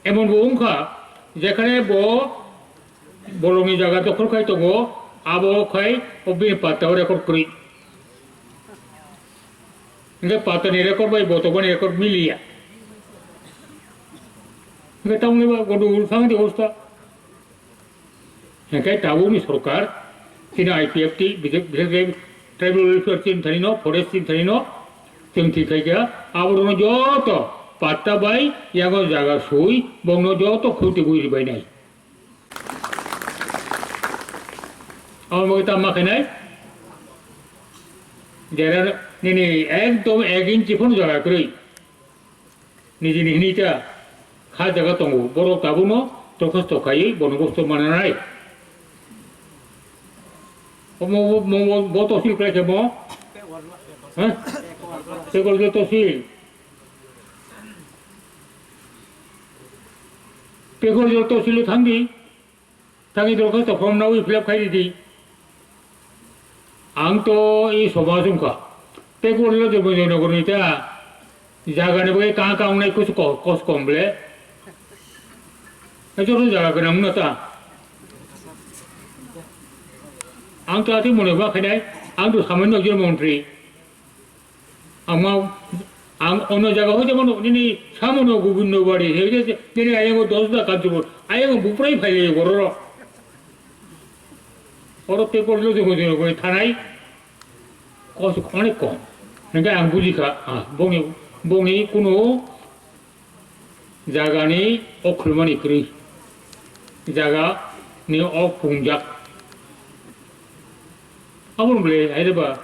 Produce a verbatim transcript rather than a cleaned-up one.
Emon bo wngkha, jekhane bo bolongni jaga dokhol khai tongo, abo khai o bini patta o record kwrwi. Hingke patta ni record bai bo tongmani record miliya. Hingke tamoni ba gondogol thang di hosta. Hingke tabukni sorkar, chini I P F T, bisek-, bisek khe tribal welfare chini thani no, forest chini thani no, chwng thik khai kha, aborokno joto patta bai yago jaga sui, bongno joto khuti bui ribai nai. Abo bagwi tamo ma khainai? Jera nini ekdom ek inchi phano jaga kwrwi. Nijini hinui ta kha jaga tongo, borok tabukno dorkhasto khaiwi bono bosto mananai. Omo bo, bo, bo, bo tosil khlai khe bo? Ha? Tekorjor tosil. Tekorjor tosilo thangdi. Thangwi dorkhasto form nawi fill up khai ridi. Ang to i somaj wngkha. Tei gorila Joynagarni ta jagani bagwi kang kang wngnai kos ko-, kos kom ble. Joto jaga gwnang wngna ta. Ang to ati mone ba khainai, ang to samanyo ekjon montri. Ang ma, ang ono jaga hoite mano, nini samono gubinno bari, he hoite nini ayango dos da Kanchanpur, ayango buprai phaile bororo. Oro tei korlo jogo jogo koi thanai, kos onek kom. Hingke ang bujikha, ah, bongni, bongni kuno jagani o khulmani kwrwi, jaga ni o pungjak. Aboni bwle, haire ba,